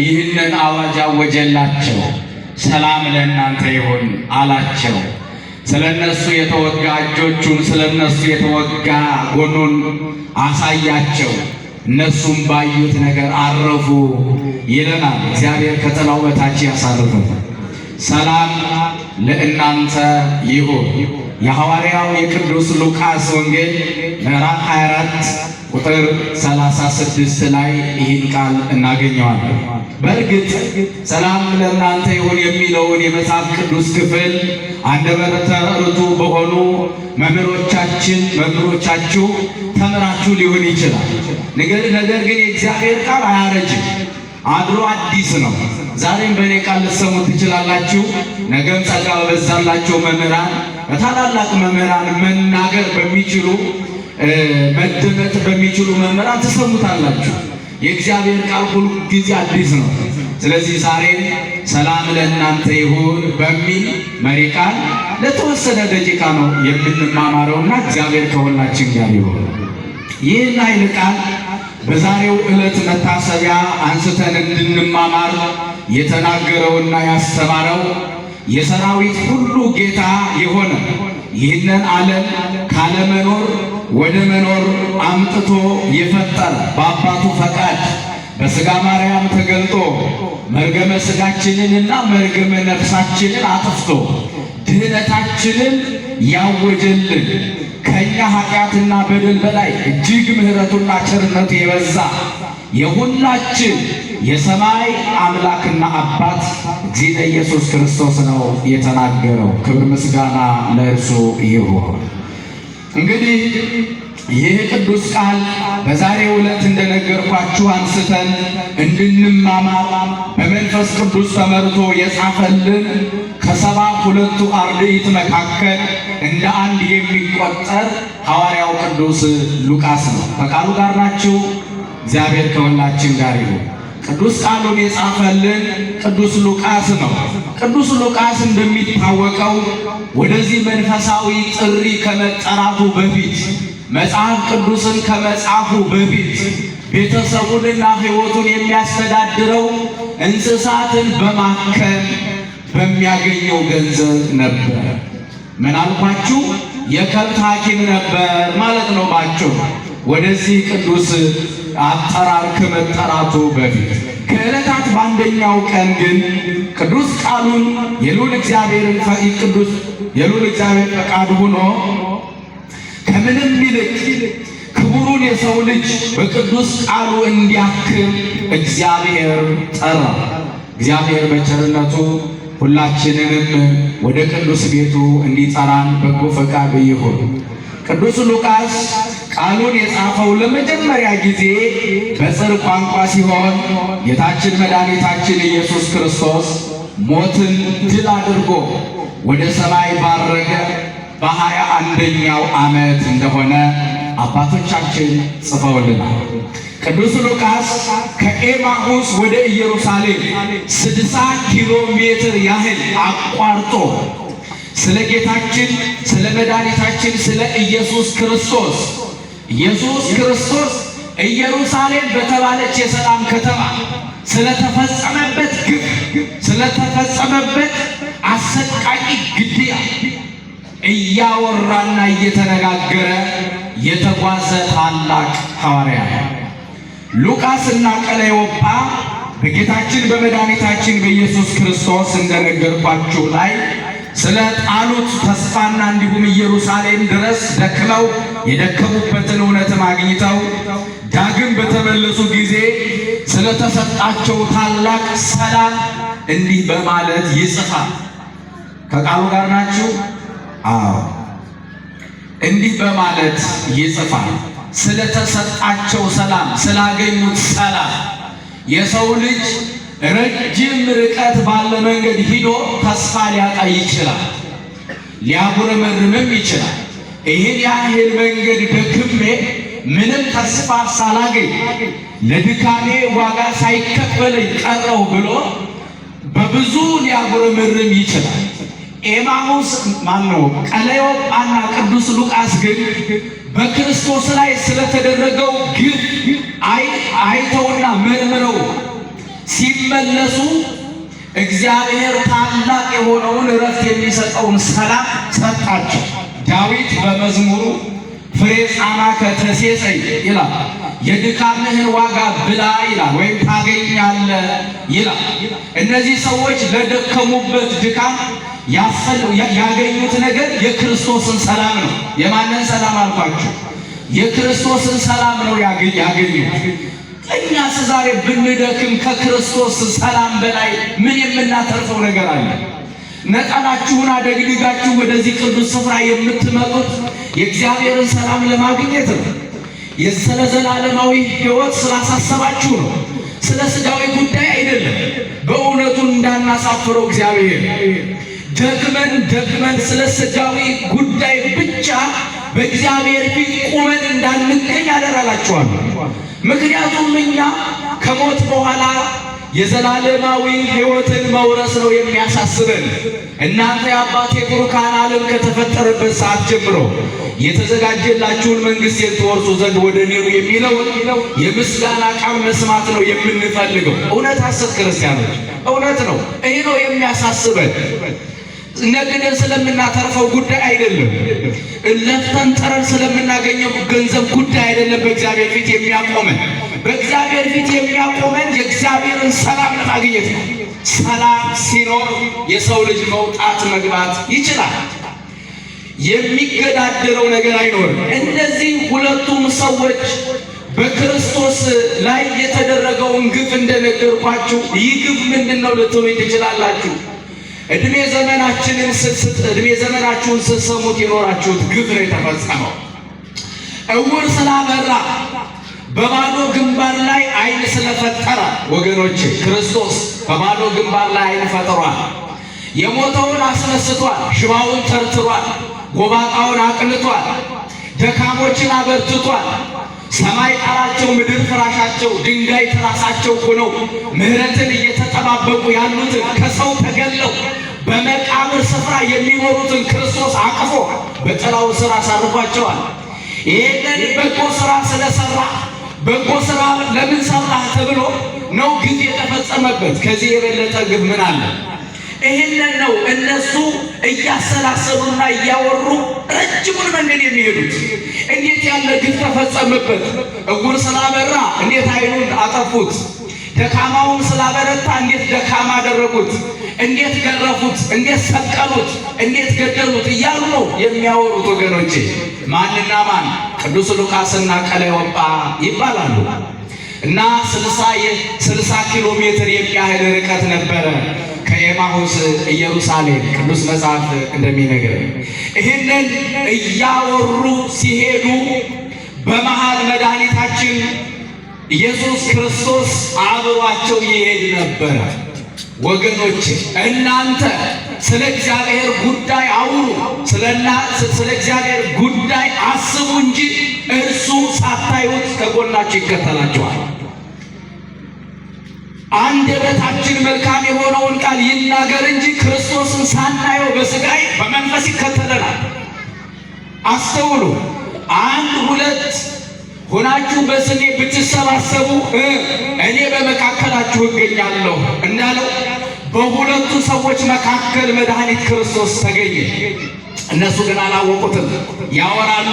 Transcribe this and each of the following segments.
ይህንን አዋጅ አወጀላቸው። ሰላም ለእናንተ ይሁን አላቸው። ስለ እነሱ የተወጋ እጆቹን፣ ስለ እነሱ የተወጋ ጎኑን አሳያቸው። እነሱም ባዩት ነገር አረፉ ይለናል። እግዚአብሔር ከጥላው በታች ያሳርፈን። ሰላም ለእናንተ ይሁን። የሐዋርያው የቅዱስ ሉቃስ ወንጌል ምዕራፍ 24 ቁጥር 36 ላይ ይህን ቃል እናገኘዋለን። በእርግጥ ሰላም ለእናንተ ይሁን የሚለውን የመጽሐፍ ቅዱስ ክፍል አንደበተ ርቱዕ በሆኑ መምህሮቻችን መምህሮቻችሁ ተምራችሁ ሊሆን ይችላል። ነገር ግን የእግዚአብሔር ቃል አያረጅም፣ አድሮ አዲስ ነው። ዛሬም በእኔ ቃል ልትሰሙ ትችላላችሁ። ነገም ጸጋ በበዛላቸው መምህራን፣ በታላላቅ መምህራን መናገር በሚችሉ፣ መደመጥ በሚችሉ መምህራን ትሰሙታላችሁ። የእግዚአብሔር ቃል ሁል ጊዜ አዲስ ነው። ስለዚህ ዛሬም ሰላም ለእናንተ ይሁን በሚል መሪ ቃል ለተወሰነ ደቂቃ ነው የምንማማረውና እግዚአብሔር ከሁላችን ጋር ይሁን። ይህን ኃይለ ቃል በዛሬው ዕለት መታሰቢያ አንስተን እንድንማማር የተናገረውና ያስተማረው የሰራዊት ሁሉ ጌታ የሆነ፣ ይህንን ዓለም ካለመኖር ወደ መኖር አምጥቶ የፈጠረ፣ በአባቱ ፈቃድ በሥጋ ማርያም ተገልጦ መርገመ ሥጋችንንና መርገመ ነፍሳችንን አጥፍቶ ድህነታችንን ያወጀልን፣ ከኛ ኃጢአትና በደል በላይ እጅግ ምሕረቱና ቸርነቱ የበዛ የሁላችን የሰማይ አምላክና አባት እግዚእነ ኢየሱስ ክርስቶስ ነው የተናገረው። ክብር ምስጋና ለእርሱ ይሁን። እንግዲህ ይህ ቅዱስ ቃል በዛሬው ዕለት እንደነገርኳችሁ አንስተን እንድንማማር በመንፈስ ቅዱስ ተመርቶ የጻፈልን ከ72ቱ አርድእት መካከል እንደ አንድ የሚቆጠር ሐዋርያው ቅዱስ ሉቃስ ነው። ከቃሉ ጋር ናችሁ። እግዚአብሔር ከሁላችን ጋር ይሁን። ቅዱስ ቃሉን የጻፈልን ቅዱስ ሉቃስ ነው። ቅዱስ ሉቃስ እንደሚታወቀው ወደዚህ መንፈሳዊ ጥሪ ከመጠራቱ በፊት፣ መጽሐፍ ቅዱስን ከመጻፉ በፊት ቤተሰቡንና ሕይወቱን የሚያስተዳድረው እንስሳትን በማከም በሚያገኘው ገንዘብ ነበር። ምን አልኳችሁ? የከብት ሐኪም ነበር ማለት ነው ባቸው። ወደዚህ ቅዱስ አጠራር ከመጠራቱ በፊት ከዕለታት በአንደኛው ቀን ግን ቅዱስ ቃሉን የልዑል እግዚአብሔርን ቅዱስ የልዑል እግዚአብሔር ፈቃድ ሆኖ ከምንም ይልቅ ክቡሩን የሰው ልጅ በቅዱስ ቃሉ እንዲያክም እግዚአብሔር ጠራ። እግዚአብሔር በቸርነቱ ሁላችንንም ወደ ቅዱስ ቤቱ እንዲጠራን በጎ ፈቃዱ ይሁን። ቅዱስ ሉቃስ ቃሉን የጻፈው ለመጀመሪያ ጊዜ በጽር ቋንቋ ሲሆን ጌታችን መድኃኒታችን ኢየሱስ ክርስቶስ ሞትን ድል አድርጎ ወደ ሰማይ ባረገ በ21ኛው ዓመት እንደሆነ አባቶቻችን ጽፈውልናል። ቅዱስ ሉቃስ ከኤማሁስ ወደ ኢየሩሳሌም 60 ኪሎ ሜትር ያህል አቋርጦ ስለ ጌታችን ስለ መድኃኒታችን ስለ ኢየሱስ ክርስቶስ፣ ኢየሱስ ክርስቶስ ኢየሩሳሌም በተባለች የሰላም ከተማ ስለተፈጸመበት ግፍ፣ ስለተፈጸመበት አሰቃቂ ግድያ እያወራና እየተነጋገረ የተጓዘ ታላቅ ሐዋርያ ነው። ሉቃስና ቀለዮጳ በጌታችን በመድኃኒታችን በኢየሱስ ክርስቶስ እንደነገርኳችሁ ላይ ስለ ጣሉት ተስፋና እንዲሁም ኢየሩሳሌም ድረስ ደክመው የደከሙበትን እውነትም አግኝተው ዳግም በተመለሱ ጊዜ ስለተሰጣቸው ታላቅ ሰላም እንዲህ በማለት ይጽፋል። ከቃሉ ጋር ናችሁ? አዎ። እንዲህ በማለት ይጽፋል። ስለተሰጣቸው ሰላም፣ ስላገኙት ሰላም። የሰው ልጅ ረጅም ርቀት ባለ መንገድ ሂዶ ተስፋ ሊያጣ ይችላል፣ ሊያጉረመርምም ይችላል። ይህን ያህል መንገድ ደክሜ ምንም ተስፋ ሳላገኝ ለድካሜ ዋጋ ሳይከፈለኝ ቀረው ብሎ በብዙ ሊያጉረመርም ይችላል። ኤማሁስ ማነው ቀለዮጳና ቅዱስ ሉቃስ ግን በክርስቶስ ላይ ስለተደረገው ግፍ አይተውና መርምረው ሲመለሱ እግዚአብሔር ታላቅ የሆነውን እረፍት የሚሰጠውን ሰላም ሰጣቸው። ዳዊት በመዝሙሩ ፍሬ ጻማከ ተሴሰይ ይላል። የድካምህን ዋጋ ብላ ይላል፣ ወይም ታገኛለህ ይላል። እነዚህ ሰዎች ለደከሙበት ድካም ያገኙት ነገር የክርስቶስን ሰላም ነው። የማንን ሰላም አልኳችሁ? የክርስቶስን ሰላም ነው ያገኙት። እኛስ ዛሬ ብንደክም ከክርስቶስ ሰላም በላይ ምን የምናተርፈው ነገር አለ? ነጠላችሁን አደግድጋችሁ ወደዚህ ቅዱስ ስፍራ የምትመጡት የእግዚአብሔርን ሰላም ለማግኘት ነው። ስለ ዘላለማዊ ሕይወት ስላሳሰባችሁ ነው። ስለ ስጋዊ ጉዳይ አይደለም። በእውነቱ እንዳናሳፍረው እግዚአብሔር ደክመን ደክመን ስለ ስጋዊ ጉዳይ ብቻ በእግዚአብሔር ፊት ቁመን እንዳንገኝ አደራላችኋለሁ። ምክንያቱም እኛ ከሞት በኋላ የዘላለማዊ ሕይወትን መውረስ ነው የሚያሳስበን። እናንተ የአባቴ ቡሩካን ዓለም ከተፈጠረበት ሰዓት ጀምሮ የተዘጋጀላችሁን መንግሥት ትወርሱ ዘንድ ወደ እኔ ኑ የሚለውን የምስጋና ቃል መስማት ነው የምንፈልገው። እውነት ሐሰት? ክርስቲያኖች፣ እውነት ነው። ይህ ነው የሚያሳስበን። ነግደን ስለምናተርፈው ጉዳይ አይደለም። ለፍተን ጥረን ስለምናገኘው ገንዘብ ጉዳይ አይደለም። በእግዚአብሔር ፊት የሚያቆመን በእግዚአብሔር ፊት የሚያቆመን የእግዚአብሔርን ሰላም ለማግኘት ነው። ሰላም ሲኖር የሰው ልጅ መውጣት መግባት ይችላል። የሚገዳደረው ነገር አይኖርም። እነዚህ ሁለቱም ሰዎች በክርስቶስ ላይ የተደረገውን ግፍ እንደነገርኳችሁ፣ ይህ ግፍ ምንድን ነው ልትሉኝ ትችላላችሁ። እድሜ ዘመናችሁን ስትሰሙት የኖራችሁት ግፍ ነው የተፈጸመው። እውር ስላበራ በባዶ ግንባር ላይ ዓይን ስለፈጠረ፣ ወገኖች፣ ክርስቶስ በባዶ ግንባር ላይ ዓይን ፈጥሯል። የሞተውን አስነስቷል። ሽባውን ተርትሯል። ጎባጣውን አቅንቷል። ደካሞችን አበርትቷል። ሰማይ ጣራቸው፣ ምድር ፍራሻቸው፣ ድንጋይ ትራሳቸው ሆነው ምሕረትን እየተጠባበቁ ያሉትን፣ ከሰው ተገለው በመቃብር ስፍራ የሚኖሩትን ክርስቶስ አቅፎ በጥላው ስር አሳርፏቸዋል። ይህንን በጎ ስራ ስለሰራ፣ በጎ ስራ ለምን ሰራህ ተብሎ ነው ግፍ የተፈጸመበት። ከዚህ የበለጠ ግፍ ምን አለ? ይህንን ነው እነሱ እያሰላሰሉና እያወሩ ረጅሙን መንገድ የሚሄዱት። እንዴት ያለ ግፍ ተፈጸመበት? እውር ስላበራ እንዴት ዓይኑን አጠፉት? ደካማውን ስላበረታ እንዴት ደካማ አደረጉት? እንዴት ገረፉት? እንዴት ሰቀሉት? እንዴት ገደሉት? እያሉ ነው የሚያወሩት ወገኖቼ። ማንና ማን? ቅዱስ ሉቃስና ቀለዮጳ ይባላሉ። እና 60 ኪሎ ሜትር የሚያህል ርቀት ነበረ ከኤማሁስ ኢየሩሳሌም፣ ቅዱስ መጽሐፍ እንደሚነግረን። ይህንን እያወሩ ሲሄዱ በመሃል መድኃኒታችን ኢየሱስ ክርስቶስ አብሯቸው ይሄድ ነበረ። ወገኖች፣ እናንተ ስለ እግዚአብሔር ጉዳይ አውሩ፣ ስለ እግዚአብሔር ጉዳይ አስቡ እንጂ እርሱ ሳታዩት ከጎናችሁ ይከተላችኋል። አንደበታችን መልካም የሆነውን ቃል ይናገር እንጂ ክርስቶስን ሳናየው በስጋይ በመንፈስ ይከተለናል። አስተውሉ። አንድ ሁለት ሆናችሁ በስሜ ብትሰባሰቡ እኔ በመካከላችሁ እገኛለሁ እንዳለው በሁለቱ ሰዎች መካከል መድኃኒት ክርስቶስ ተገኘ። እነሱ ግን አላወቁትም፣ ያወራሉ።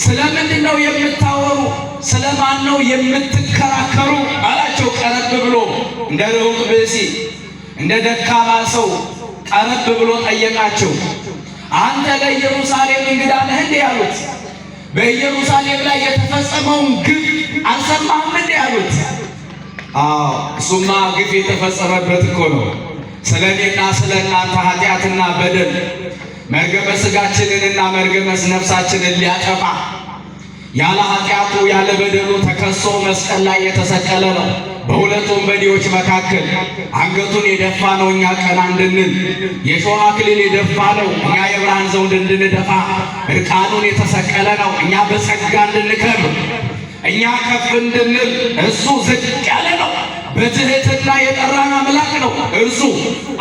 ስለምንድን ነው የምታወሩ? ስለማን ነው የምትከራከሩ? አላቸው። ቀረብ ብሎ እንደ ርሁቅ ብእሲ፣ እንደ ደካማ ሰው ቀረብ ብሎ ጠየቃቸው። አንተ ለኢየሩሳሌም እንግዳ ነህ እንዴ አሉት። በኢየሩሳሌም ላይ የተፈጸመውን ግፍ አልሰማህም እንዴ አሉት። አዎ፣ እሱማ ግፍ የተፈጸመበት እኮ ነው። ስለ እኔና ስለ እናንተ ኃጢአትና በደል መርገመ ሥጋችንንና መርገመ ነፍሳችንን ሊያጠፋ ያለ ኃጢአቱ ያለ በደሉ ተከሶ መስቀል ላይ የተሰቀለ ነው። በሁለት ወንበዴዎች መካከል አንገቱን የደፋ ነው እኛ ቀና እንድንል፣ የሾህ አክሊል የደፋ ነው እኛ የብርሃን ዘውድ እንድንደፋ፣ እርቃኑን የተሰቀለ ነው እኛ በጸጋ እንድንከብር፣ እኛ ከፍ እንድንል እሱ ዝቅ ያለ ነው። በትህትና የጠራን አምላክ ነው። እርሱ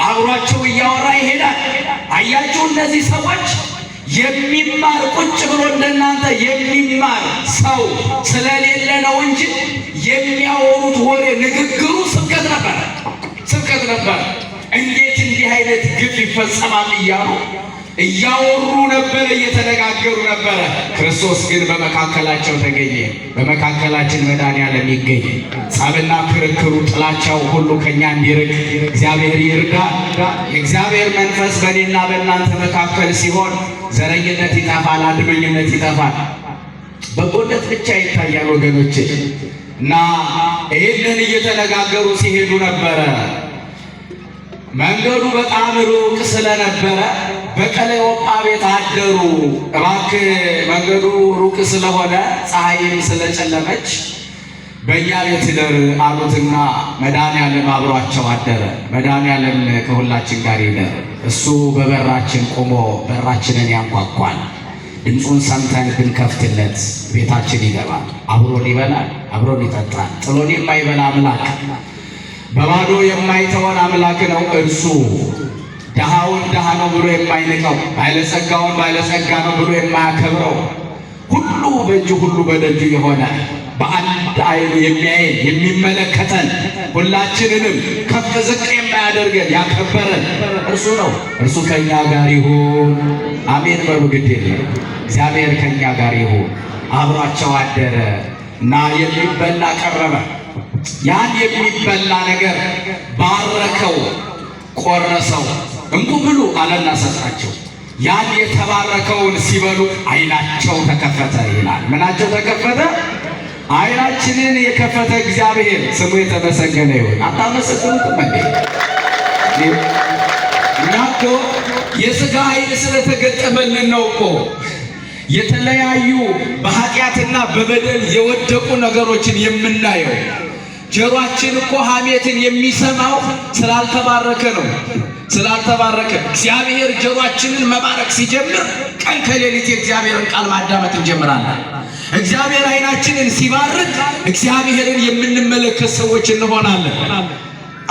አብሯቸው እያወራ ይሄዳል። አያችሁ፣ እነዚህ ሰዎች የሚማር ቁጭ ብሎ እንደናንተ የሚማር ሰው ስለሌለ ነው እንጂ የሚያወሩት ወሬ ንግግሩ ስብከት ነበር፣ ስብከት ነበር። እንዴት እንዲህ አይነት ግፍ ይፈጸማል እያሉ እያወሩ ነበረ፣ እየተነጋገሩ ነበረ። ክርስቶስ ግን በመካከላቸው ተገኘ። በመካከላችን መድኃኔዓለም ይገኝ። ጸብና ክርክሩ፣ ጥላቻው ሁሉ ከኛ እንዲርቅ እግዚአብሔር ይርዳ። የእግዚአብሔር መንፈስ በእኔና በእናንተ መካከል ሲሆን ዘረኝነት ይጠፋል፣ አድመኝነት ይጠፋል፣ በጎነት ብቻ ይታያል ወገኖቼ። እና ይህንን እየተነጋገሩ ሲሄዱ ነበረ። መንገዱ በጣም ሩቅ ስለነበረ በቀለዮጳ ቤት አደሩ። እባክህ መንገዱ ሩቅ ስለሆነ ፀሐይም ስለጨለመች በእኛ ቤት እደር አሉትና መድኃኔዓለም አብሯቸው አደረ። መድኃኔዓለም ከሁላችን ጋር ይደር። እሱ በበራችን ቆሞ በራችንን ያንኳኳል። ድምፁን ሰምተን ብንከፍትለት ቤታችን ይገባል። አብሮን ይበላል፣ አብሮን ይጠጣል። ጥሎን የማይበላ አምላክ፣ በባዶ የማይተወን አምላክ ነው እርሱ። ድሃውን ድሃ ነው ብሎ የማይንቀው፣ ባለጸጋውን ባለጸጋ ነው ብሎ የማያከብረው፣ ሁሉ በእጁ ሁሉ በደጁ የሆነ፣ በአንድ ዓይኑ የሚያየን የሚመለከተን፣ ሁላችንንም ከፍ ዝቅ የማያደርገን ያከበረን እርሱ ነው። እርሱ ከኛ ጋር ይሁን። አሜን በሉ። ግድ የለም እግዚአብሔር ከኛ ጋር ይሁን። አብሯቸው አደረ እና የሚበላ ቀረበ። ያን የሚበላ ነገር ባረከው፣ ቆረሰው፣ እንኩ ብሉ አለና ሰጣቸው። ያን የተባረከውን ሲበሉ ዓይናቸው ተከፈተ ይላል። ምናቸው ተከፈተ? ዓይናችንን የከፈተ እግዚአብሔር ስሙ የተመሰገነ ይሁን። አታመሰግኑትም እንዴ? እኛ እኮ የሥጋ ዓይን ስለተገጠመልን ነው እኮ የተለያዩ በኃጢአትና በበደል የወደቁ ነገሮችን የምናየው። ጆሮአችን እኮ ሐሜትን የሚሰማው ስላልተባረከ ነው። ስላልተባረከ። እግዚአብሔር ጆሮአችንን መባረክ ሲጀምር ቀን ከሌሊት የእግዚአብሔርን ቃል ማዳመጥ እንጀምራለን። እግዚአብሔር ዓይናችንን ሲባርክ እግዚአብሔርን የምንመለከት ሰዎች እንሆናለን።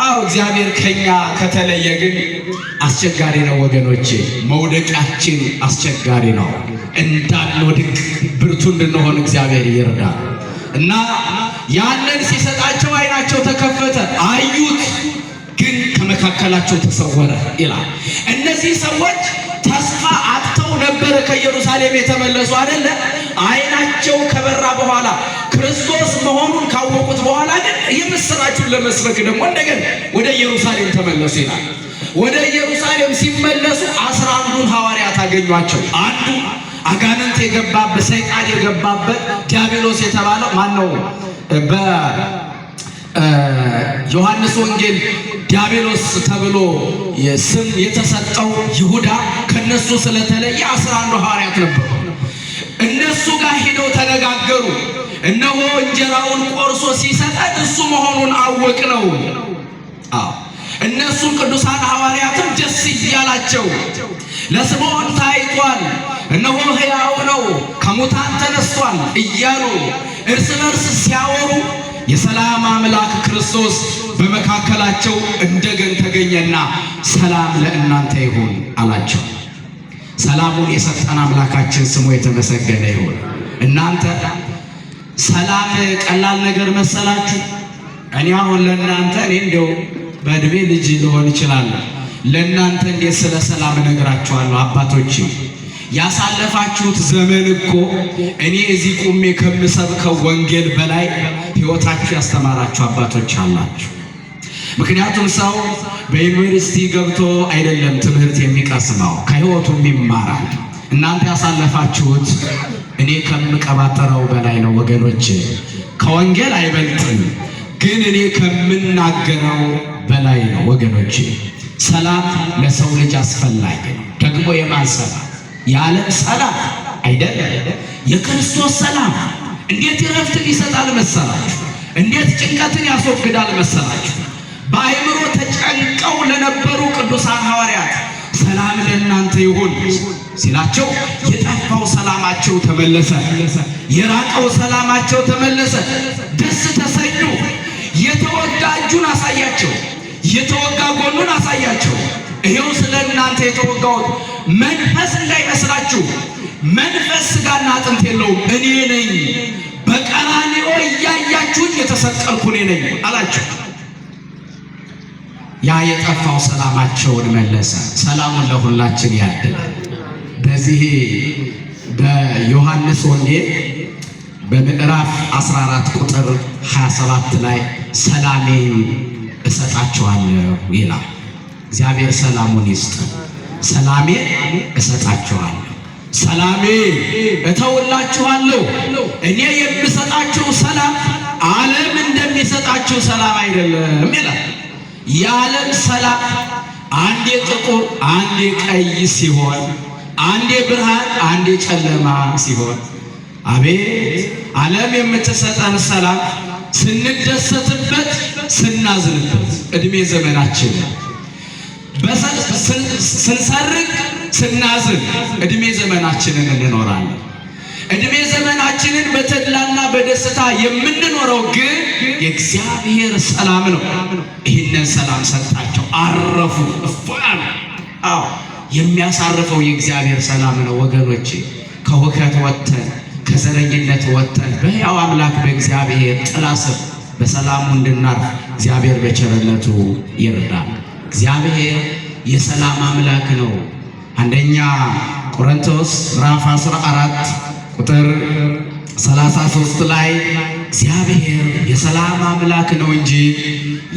አዎ፣ እግዚአብሔር ከኛ ከተለየ ግን አስቸጋሪ ነው ወገኖቼ፣ መውደቃችን አስቸጋሪ ነው። እንዳንወድቅ ብርቱ እንድንሆን እግዚአብሔር ይርዳል። እና ያንን ሲሰጣቸው ዓይናቸው ተከፈተ፣ አዩት፣ ግን ከመካከላቸው ተሰወረ ይላል። እነዚህ ሰዎች ተስፋ አጥተው ነበረ ከኢየሩሳሌም የተመለሱ አይደለ? ዓይናቸው ከበራ በኋላ፣ ክርስቶስ መሆኑን ካወቁት በኋላ ግን የምስራቹን ለመስበክ ደግሞ እንደገና ወደ ኢየሩሳሌም ተመለሱ ይላል። ወደ ኢየሩሳሌም ሲመለሱ 11ዱን ሐዋርያት አገኟቸው። አንዱ አጋንንት የገባበት፣ ሰይጣን የገባበት፣ ዲያብሎስ የተባለው ማን ነው? በዮሐንስ ወንጌል ዲያብሎስ ተብሎ ስም የተሰጠው ይሁዳ ከነሱ ስለተለየ 11ዱ ሐዋርያት ነበሩ። እነሱ ጋር ሄደው ተነጋገሩ። እነሆ እንጀራውን ቆርሶ ሲሰጠን እሱ መሆኑን አወቅ ነው። አዎ፣ እነሱም ቅዱሳን ሐዋርያትም ደስ እያላቸው ለስምዖን ታይቷል፣ እነሆ ሕያው ነው፣ ከሙታን ተነስቷል እያሉ እርስ በርስ ሲያወሩ የሰላም አምላክ ክርስቶስ በመካከላቸው እንደገን ተገኘና ሰላም ለእናንተ ይሁን አላቸው። ሰላሙን የሰጠን አምላካችን ስሙ የተመሰገነ ይሁን። እናንተ ሰላም ቀላል ነገር መሰላችሁ? እኔ አሁን ለእናንተ፣ እኔ እንደው በእድሜ ልጅ ልሆን እችላለሁ። ለእናንተ እንዴት ስለ ሰላም እነግራችኋለሁ? አባቶቼ፣ ያሳለፋችሁት ዘመን እኮ እኔ እዚህ ቁሜ ከምሰብከው ወንጌል በላይ ሕይወታችሁ ያስተማራችሁ አባቶች አላችሁ። ምክንያቱም ሰው በዩኒቨርሲቲ ገብቶ አይደለም ትምህርት የሚቀስመው፣ ከሕይወቱም ይማራል። እናንተ ያሳለፋችሁት እኔ ከምቀባጠረው በላይ ነው ወገኖች። ከወንጌል አይበልጥም፣ ግን እኔ ከምናገረው በላይ ነው ወገኖች። ሰላም ለሰው ልጅ አስፈላጊ ነው። ደግሞ የማን ሰላም? የዓለም ሰላም አይደለም፣ የክርስቶስ ሰላም። እንዴት እረፍትን ይሰጣል መሰላችሁ? እንዴት ጭንቀትን ያስወግዳል መሰላችሁ? በአእምሮ ተጨንቀው ለነበሩ ቅዱሳን ሐዋርያት ሰላም ለእናንተ ይሁን ሲላቸው የጠፋው ሰላማቸው ተመለሰ፣ የራቀው ሰላማቸው ተመለሰ። ደስ ተሰኙ። የተወጋ እጁን አሳያቸው፣ የተወጋ ጎኑን አሳያቸው። ይሄው ስለ እናንተ የተወጋሁት መንፈስ እንዳይመስላችሁ፣ መንፈስ ሥጋና አጥንት የለውም፣ እኔ ነኝ። በቀራንዮ እያያችሁኝ የተሰቀልኩ እኔ ነኝ አላቸው። ያ የጠፋው ሰላማቸውን መለሰ። ሰላሙን ለሁላችን ያድላል። በዚህ በዮሐንስ ወንጌል በምዕራፍ 14 ቁጥር 27 ላይ ሰላሜን እሰጣችኋለሁ ይላል። እግዚአብሔር ሰላሙን ይስጥ። ሰላሜን እሰጣችኋለሁ፣ ሰላሜ እተውላችኋለሁ። እኔ የምሰጣችሁ ሰላም ዓለም እንደሚሰጣችሁ ሰላም አይደለም ይላል። የዓለም ሰላም አንዴ ጥቁር አንዴ ቀይ ሲሆን፣ አንዴ ብርሃን አንዴ ጨለማ ሲሆን፣ አቤት ዓለም የምትሰጠን ሰላም ስንደሰትበት ስናዝንበት እድሜ ዘመናችን ስንሰርቅ ስናዝን እድሜ ዘመናችንን እንኖራለን። እድሜ ዘመናችንን በተድላና በደስታ የምንኖረው ግን የእግዚአብሔር ሰላም ነው። ይህንን ሰላም ሰጣቸው፣ አረፉ፣ እፎይ አሉ። አዎ የሚያሳርፈው የእግዚአብሔር ሰላም ነው ወገኖቼ። ከሁከት ወጥተን ከዘረኝነት ወጥተን በሕያው አምላክ በእግዚአብሔር ጥላ ስር በሰላሙ እንድናርፍ እግዚአብሔር በቸርነቱ ይርዳል። እግዚአብሔር የሰላም አምላክ ነው። አንደኛ ቆሮንቶስ ምዕራፍ 14 ቁጥር 33 ላይ እግዚአብሔር የሰላም አምላክ ነው እንጂ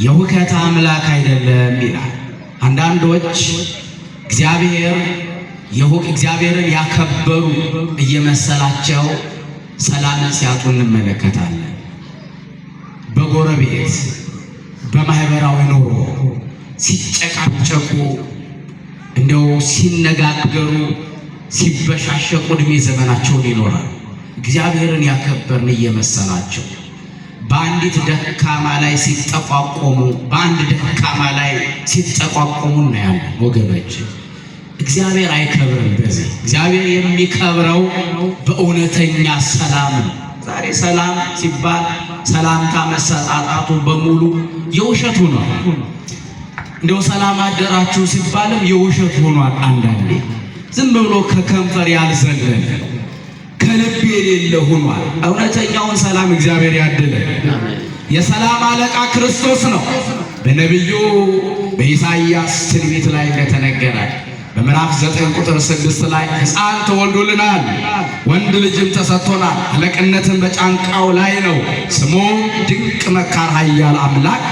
የሁከት አምላክ አይደለም ይላል። አንዳንዶች እግዚአብሔር እግዚአብሔርን ያከበሩ እየመሰላቸው ሰላምን ሲያጡ እንመለከታለን። በጎረቤት በማህበራዊ ኑሮ ሲጨቃጨቁ እንደው ሲነጋገሩ ሲበሻሸቁ ዕድሜ ዘመናቸውን ይኖራል። እግዚአብሔርን ያከበርን እየመሰላቸው በአንዲት ደካማ ላይ ሲጠቋቆሙ በአንድ ደካማ ላይ ሲጠቋቆሙ እናያለን ወገኖች። እግዚአብሔር አይከብርም በዚህ። እግዚአብሔር የሚከብረው በእውነተኛ ሰላም ነው። ዛሬ ሰላም ሲባል ሰላምታ መሰጣጣቱ በሙሉ የውሸት ሆኗል። እንደው ሰላም አደራችሁ ሲባልም የውሸት ሆኗል። አንዳንዴ ዝም ብሎ ከከንፈር ያልዘለለ ከልብ የሌለ ሆኗል። እውነተኛውን ሰላም እግዚአብሔር ያድለን። የሰላም አለቃ ክርስቶስ ነው። በነቢዩ በኢሳይያስ ትንቢት ላይ እንደተነገረ በምዕራፍ 9 ቁጥር 6 ላይ ሕፃን ተወልዶልናል፣ ወንድ ልጅም ተሰጥቶናል፣ አለቅነትን በጫንቃው ላይ ነው፣ ስሙ ድንቅ መካር፣ ኃያል አምላክ፣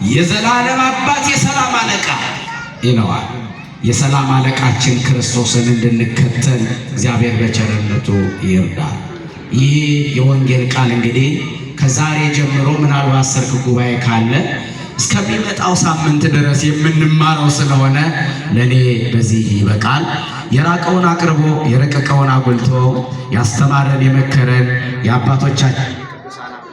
የዘላለም አባት፣ የሰላም አለቃ ይለዋል። የሰላም አለቃችን ክርስቶስን እንድንከተል እግዚአብሔር በቸርነቱ ይርዳል። ይህ የወንጌል ቃል እንግዲህ ከዛሬ ጀምሮ ምናልባት ሰርክ ጉባኤ ካለ እስከሚመጣው ሳምንት ድረስ የምንማረው ስለሆነ ለእኔ በዚህ ይበቃል። የራቀውን አቅርቦ የረቀቀውን አጉልቶ ያስተማረን የመከረን የአባቶቻችን